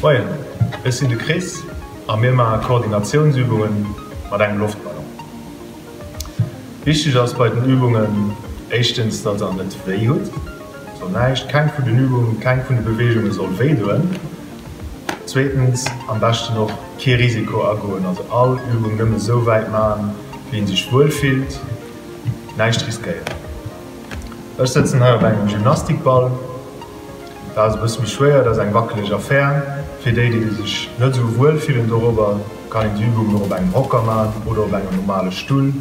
Moien, ech sinn de Chris a mir maache Koordinatiounsübungen mat engem Loftballon. Wichteg ass bei den Übungen éischtens, datt der net wéi hutt. Soll näischt, keng vun den Übungen, keng vun de Beweegunge soll wéi doen. Zweetens, am beschten och kee Risiko agoen, also all Übung nëmme sou wäit maachen, wéi een sech wuel fillt, näischt riskéieren. Ech sëtzen hei op engem Gymnastikball. Dat ass e bësse méi schwéier, dat ass eng wackeleg Affär. Fir déi, déi sech net esou wuel fillen dorobber, kann een déi Übungen och op engem Hocker maachen oder op engem normale Stull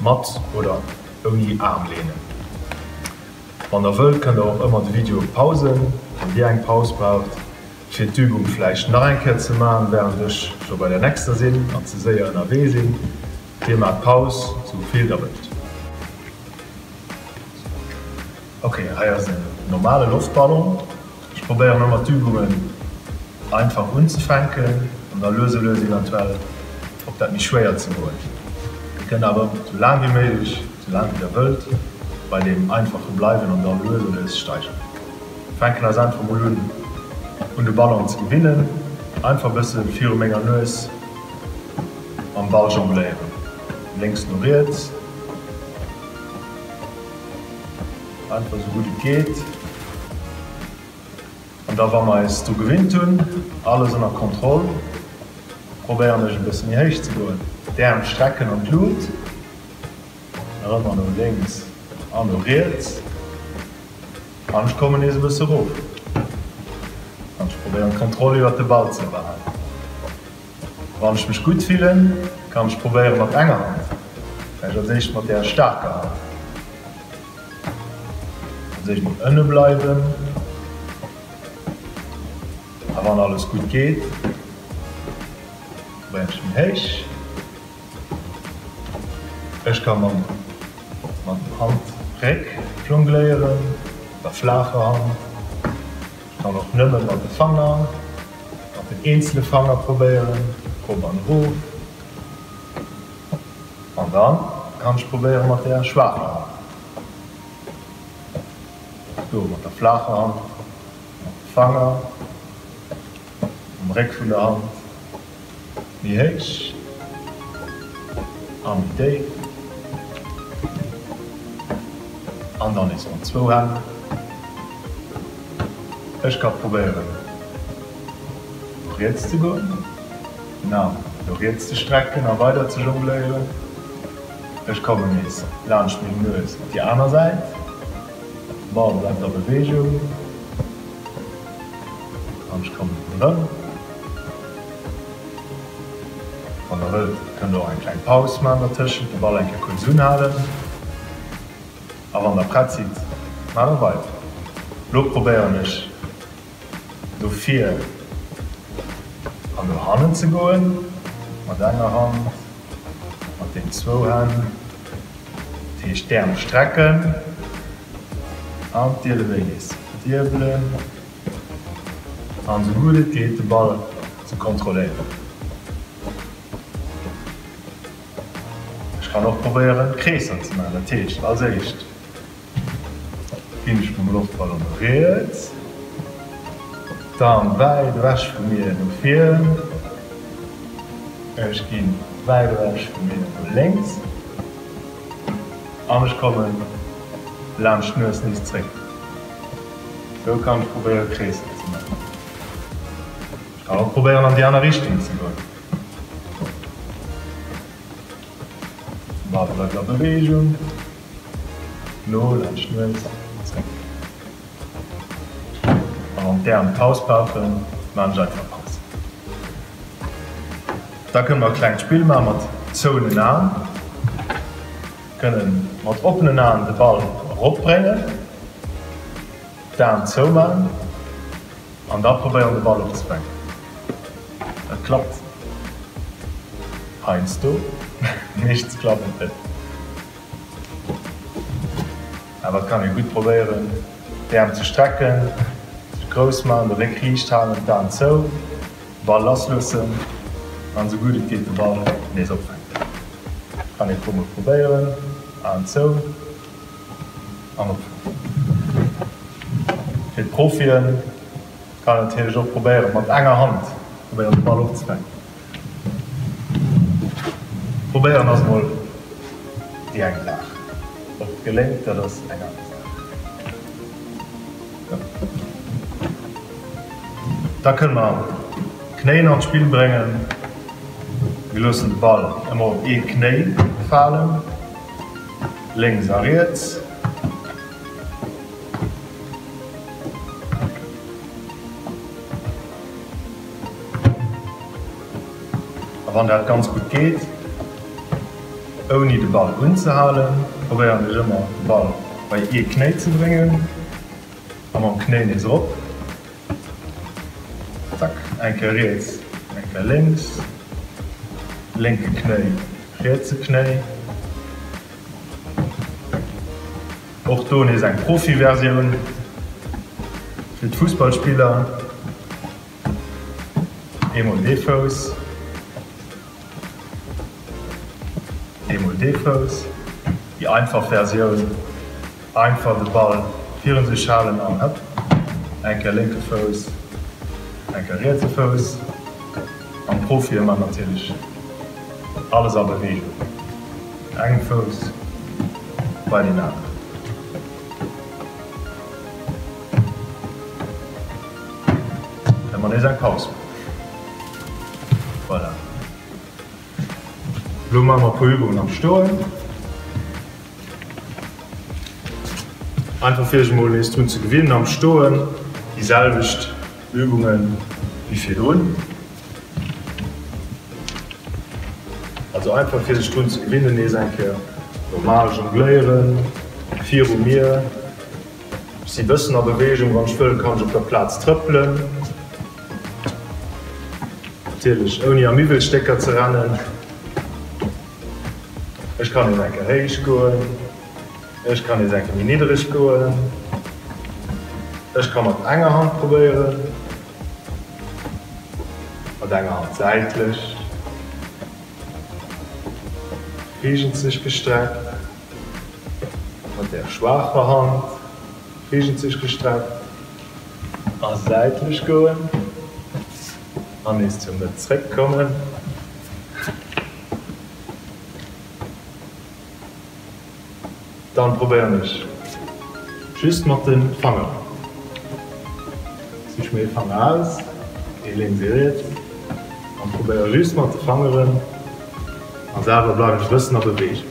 mat oder ouni Armlehnen. Wann der wëllt, kënnt der och ëmmer de Video pausen, wann dir eng Paus braucht, fir d'Übung vläicht nach eng Kéier ze maachen, wärend ech scho bei der nächster sinn an ze séier ënnerwee sinn. Dir maacht Paus, sou vill der wëllt. Ok, hei ass en normale Loftballon. Ech probéieren ëmmer d'Übungen einfach unzefänken an da lues a lues eventuell op dat méi schwéiert ze goen. Dir kënnt awer sou laang wéi méiglech, sou laang wéi der wëllt, bei deem einfache bleiwen an da lues a lues steigeren. Fänken eis einfach mol un, un de Ballon ze gewinnen. Einfach bësse viru menger Nues mam Ball jongléieren, lénks no riets. Einfach esou gutt et geet. An da wa mer eis dru gewinnt hunn, alles ënner Kontroll, probéieren ech e bësse méi héich ze goen. D'Äerm strecken an d'Lut, nach ëmmer no lénks an no riets. An ech kommen nees e bësse erof. An ech probéieren d'Kontroll iwwert de Ball ze behalen. Wann ech mech gutt fillen, kann ech probéieren mat enger Hand, vläicht als éischt mat der staarker Hand. Als éischt mol ënne bleiwen a wann alles gutt geet, probéieren ech méi héich. Ech ka mam mat dem Handréck jongléieren, der flaacher Hand. Ech kann och nëmme mat de Fanger. Mat den eenzele Fanger probéieren, rop an erof. An dann kann ech probéieren mat der schwaacher Hand. Do mat der flaacher Hand, mat de Fanger um Réck vun der Hand méi héich a méi déif. An dann nees mat zwou Hänn. Ech ka probéieren no riets ze goen, den Aarm no riets ze strecken a weider ze jongléieren. Ech kommen nees laanscht meng Nues op déi aner Säit. De Ball bleift a Beweegung an ech kommen erëm. Wann der wëllt, kënnt der och eng kleng Paus maachen dertëschent, de Ball eng Kéier kuerz unhalen. A wann der prett sidd, maache mer weider. Lo probéieren ech no vir an no hannen ze goen, mat enger Hand, mat den zwou Hänn. Dat heescht d'Äerm strecken an d'Ielebéi nees diebelen an esou gutt et geet de Ball ze kontrolléieren. Ech kann och probéieren Kreesser ze maachen, dat heescht als éischt ginn ech mam Loftballon no riets, dann wäit ewech vu mir no vir, ech ginn wäit ewech vu mir no lénks an ech kommen laanscht d'Nues nees zréck. Sou kann ech probéieren Kreesser ze maachen. Ech kann och probéieren an déi aner Richtung ze goen. Ball bleift a Beweegung, no laanscht d'Nues, zréck. A wann d'Äerm Paus brauchen, maan ech einfach Paus. Da kënne mer e klengt Spill maache mat zouenen Aen. Kënnen mat oppenen Aen de Ball eropbréngen, d'Aen zoumaan an da probéieren de Ball opzefänken. Dat klappt heiansdo, meeschtens klappt et net. Awer et kann ee gutt probéieren, d'Äerm ze strecken, sech grouss maachen, de Réck riicht halen, d'Aen zou, de Ball lassloossen an esou gutt et geet de Ball nees opfänken. Kann ee puer mol probéieren, Aen zou an opfänken. Fir d'Profien. Kann natierlech och probéieren mat enger Hand probéieren de Ball opzefänken. Probéieren ass mol déi eng Saach, ob et geléngt dat ass eng aner Saach. Da kënne mer d'Knéien an d'Spill bréngen. Mir loossen de Ball ëmmer op ee Knéi falen, lénks a riets. A wann dat ganz gutt geet, ouni de Ball unzehalen, probéieren ech ëmmer de Ball bei ee Knéi ze bréngen a mam Knéi nees erop. Zack, eng Kéier riets, eng Kéier lénks, lénke Knéi, rietse Knéi. Och do nees eng Profi-Versioun fir d'Fussballspiller. Eemol dee Fouss, eemol dee Fouss. Déi einfach Versioun, einfach de Ball virun sech halen an hëpp, eng Kéier lénke Fouss, eng Kéier rietse Fouss. Am Profi ëmmer natierlech alles a Beweegung. Engem Fouss bei deen aneren. Kënne mer nees eng Paus maachen. Voilà. Elo maache mer e puer Übungen am Stoen. Einfach fir sech emol nees drun ze gewinnen am Stoen déi selwecht Übungen wéi virdrun. Also einfach fir sech drun ze gewinnen, nees eng Kéier normal jongléieren, viru mir. Ech si bëssen a Beweegung, wann ech wëll kann ech op der Plaz trëppelen, natierlech ouni a Miwwelstécker ze rennen. Ech kann nees eng Kéier héich goen, ech kann nees eng Kéier méi niddereg goen, ech ka mat enger Hand probéieren. Mat enger Hand säitlech rigenzeg gestreckt, mat der schwaacher Hand rigenzeg gestreckt a säitlech goen an nees zur Mëtt zréckkommen. Dann probéieren ech just mat den Fangeren. Sich mir ee Fanger aus, ee lénks ee riets an probéiere just mat de Fangeren an selwer bleiwen ech e bëssen a Beweegung.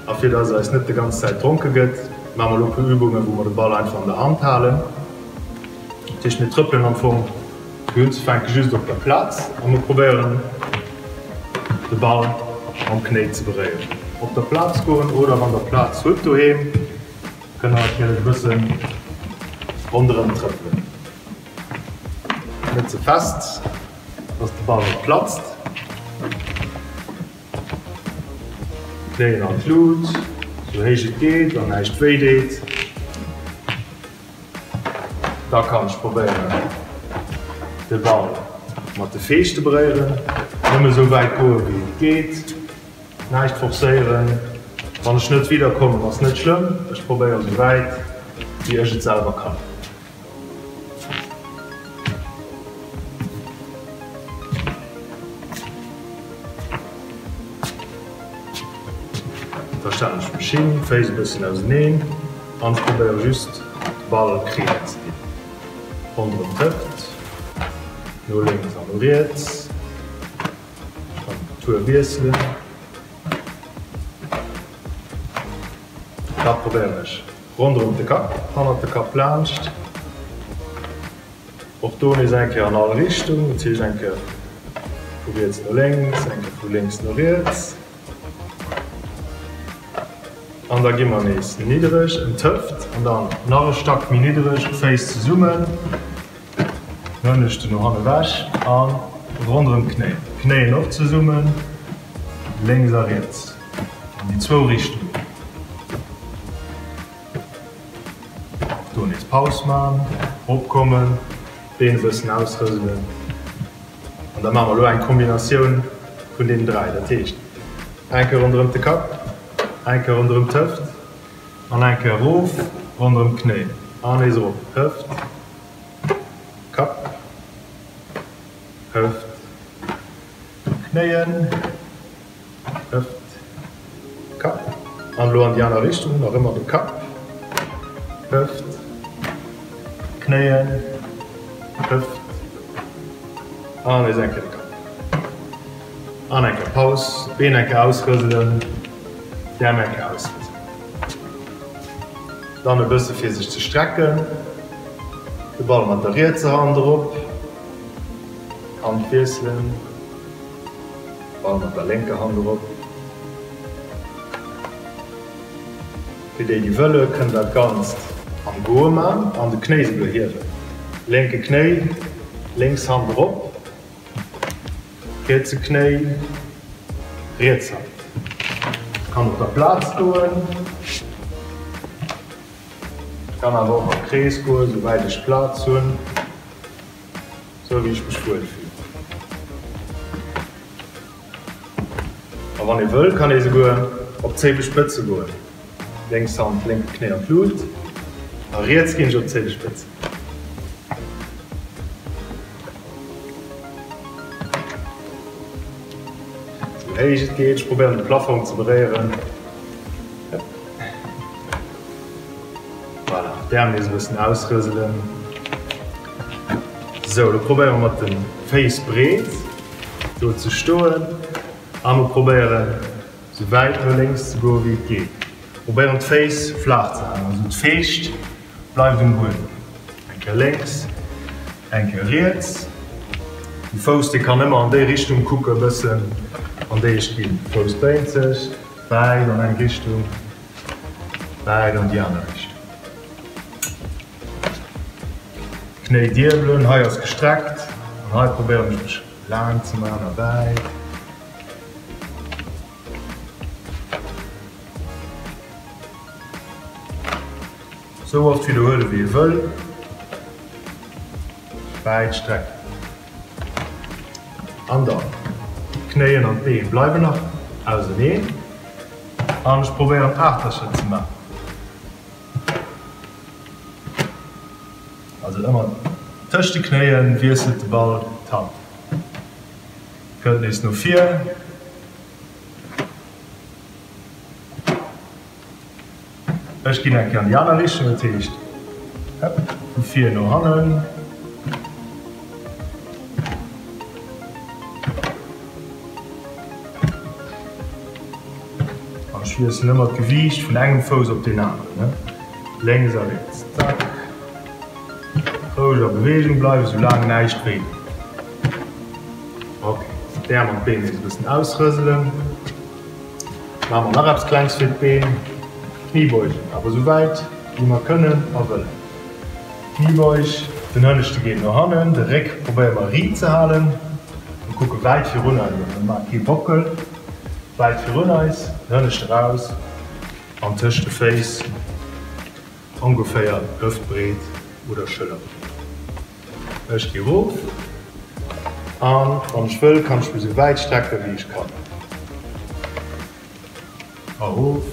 A fir dass eis net de ganz Zäit dronke gëtt, maache mer elo e puer Übungen wou mer de Ball einfach an der Hand halen. Dat heescht mir trëppelen am Fong Fir unzefänke just op der Plaz a mer probéieren de Ball mam Knéi ze beréieren. Op der Plaz goen oder wann der Plaz hutt doheem, kënnt der natierlech e bëssen ronderëm trëppelen. Net ze fest, dass de Ball net platzt. Knéien an d'Lut, sou héich et geet an näischt wéi deet. Da kann ech probéieren de Ball mat de Feescht ze beréieren, nëmme sou wäit goe wéi et geet, näischt forcéieren. Wann ech net wieder kommen ass net schlëmm, ech probéiere sou wäit wéi ech et selwer kann. Da stellen ech mech hin, d'Féiss e bëssen auseneen an ech probéiere just de Ball kreelen ze dinn. Ronderëm d'Hëft, no lénks an no riets. Ech kann d'Tour wiesselen. Da probéieren ech ronderëm de Kapp, hannert de Kapp laanscht. Och do nees eng Kéier an all Richtung, dat heescht eng Kéier vu riets no lénks, eng Kéier vu lénks no riets. An da gi mer nees niddereg ëm d'Hëft an dann nach e Stack méi niddereg, d'Féiss zesummen, d'Hënneschten no hanne wech a ronderëm d'Knéien. D'Knéien och zesummen, lénks a riets, an déi zwou Richtungen. Och do nees Paus man, eropkommen, d'Been e bëssen ausrëselen an da maache mer elo eng Kombinatioun vun deenen 3. Dat heescht eng Kéier ronderëm de Kapp, eng Kéier ronderëm d'Hëft. An eng Kéier erof, ronderëm d'Knéien. An nees erop. Hëft, Kapp, Hëft, Knéien, Hëft, Kapp. An elo an déi aner Richtung, nach ëmmer de Kapp, Hëft, Knéien, Hëft an nees eng Kéier de Kapp. An eng Kéier Paus, d'Been eng Kéier ausrëselen, d'Äerm eng Kéier ausrëselen. Dann e bësse fir sech ze strecken, de Ball mat der rietser Hand erop, Hand wiesselen, Ball mat der lénker Hand erop. Fir déi déi wëlle kënnen dat Ganzt am Goe man an de Knéi souguer hiewen. Lénke Knéi, lénks Hand erop. Rietse Knéi, riets Hand. Kann op der Plaz goen, kann awer och am Krees goen, sou wäit ech Plaz hunn, sou wéi ech mech wuel fillen. A wann ee wëll, kann ee souguer op d'Zéiwespëtze goen. Lénks Hand, lénke Knéi an d'Lut a riets ginn ech op d'Zéiwespëtze. Sou héich et geet. Ech probéieren de Plafong ze beréieren. Voilà, d'Äerm nees e bëssen ausrëselen. Sou, lo probéiere mer mat de Féiss breet do ze stoen a mer probéieren sou wäit no lénks ze goe wéi et geet. Probéieren d'Féiss flaach ze halen, also d'Feescht bleift um Buedem. Eng Kéier lénks, eng Kéier riets. De Fouss dee kann ëmmer an déi Richtung kucke bëssen an déi ech ginn. Fouss dréint sech wäit an eng Richtung, wäit an déi aner Richtung. Knéi diebelen, hei ass gestreckt an hei probéieren ech mech laang ze man a wäit. Sou oft widderhuele wéi ee wëll. Wäit strecken. An dann d'Knéien an d'Been bleiwen nach auseneen an ech probéieren Aachtercher ze maachen. Also ëmmer tëscht de Knéien wiesselt de Ball d'Hand. Kënnt nees no vir. Ech ginn eng Kéier an déi aner Richtung, dat heescht hëpp, vu vir no hannen. An ech wiesselen ëmmer d'Gewiicht vun engem Fouss op deen aneren, lénks a riets. Zack. Roueg a Beweegung bleiwen, sou laang näischt wéi deet. Ok, d'Äerm an d'Been nees e bëssen ausrëselen. Maache mer nach eppes Klengs fir d'Been, Kniebeugen, awer sou wäit wéi mer kënnen a wëllen. Kniebeuge, den Hënneschte geet no hannen, de Réck probéiere mer riit ze halen. Mir kucke wäit virun eis, also mir maache kee Bockel, wäit virun eis, den Hënneschte raus an tëscht de Féiss ongeféier hëftbreet oder schëllerbreet. Ech gi rof an wann ech wëll kann ech mech sou wäit strecken wéi ech kann. Erof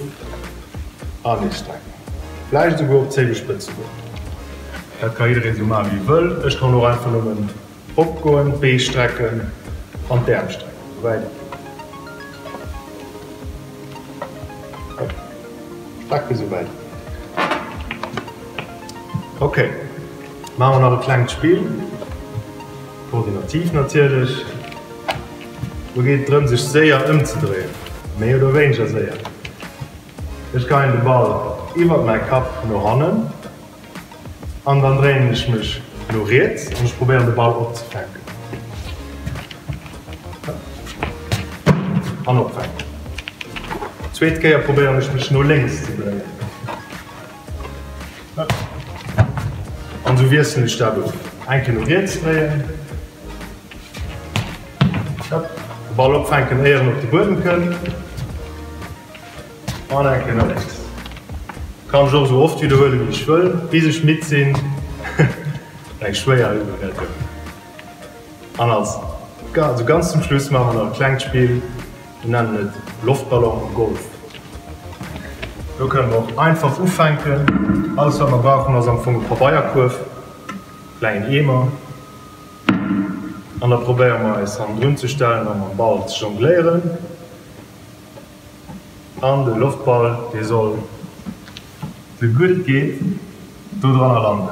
an nees strecken. Vläicht esouguer op d'Zéiwespëtze goen. Dat ka jiddereen sou maachen wéi e wëll. Ech kann och einfach nëmmen opgoen, d'Bee strecken an d'Äerm strecken, sou wäit et geet. Hop, strecken sou wäit et geet. Ok. Maache mer nach e klengt Spill, koordinativ natierlech. Do geet et drëm sech séier ëmzedréien, méi oder wéineger séier. Ech geien de Ball iwwert mäi Kapp no hannen an dann dréinen ech mech no riets an ech probéieren de Ball opzefänken. An opfänken. Zweet Kéier probéieren ech mech no lénks ze dréien. An esou wiesselen ech dat of. Eng Kéier no riets dréien, de Ball opfänken éier en op de Buedem kënnt an eng Kéier no lénks. Kann ech och esou oft widderhuelen wéi ech wëll, bis ech midd sinn. Eng schwéier Übung dat do. An als also ganz zum Schluss maache mer nach e klengt Spill, mir nennen et Loftballon Golf. Do kënne mer och einfach ufänken. Alles wat mer brauchen ass am Fong e Pabeierkuerf, klengen Eemer an da probéiere mer eis hannendrun ze stellen a mam Ball ze jongléieren. An de Loftball dee soll sou gutt et geet do dranner landen.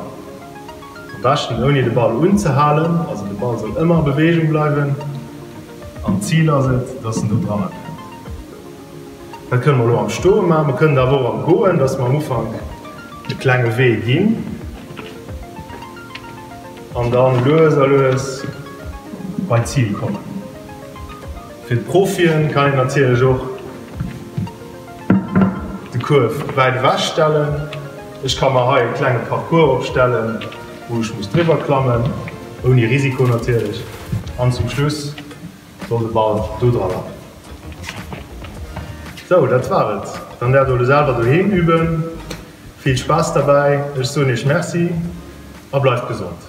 Am beschten ouni de Ball unzehalen, also de Ball soll ëmmer a Beweegung bleiwen an d'Zil ass et, dass en do dranner kënnt. Dat kënne mer elo am Stoe maachen, mer kënnen et awer och am Goen, dass mer am Ufank e klenge Wee ginn an dann lues a lues bei d'Zil kommen. Fir d'Profien kann een natierlech och de Kuerf wäit ewech stellen. Ech ka mer hei e klenge Parcours opstellen, wou ech muss driwwer klammen, ouni Risiko natierlech. An zum Schluss soll de Ball do dra landen. Sou, dat war et. Dann däerft der elo selwer doheem üben. Vill Spaass derbäi, ech soen iech Merci a bleift gesond.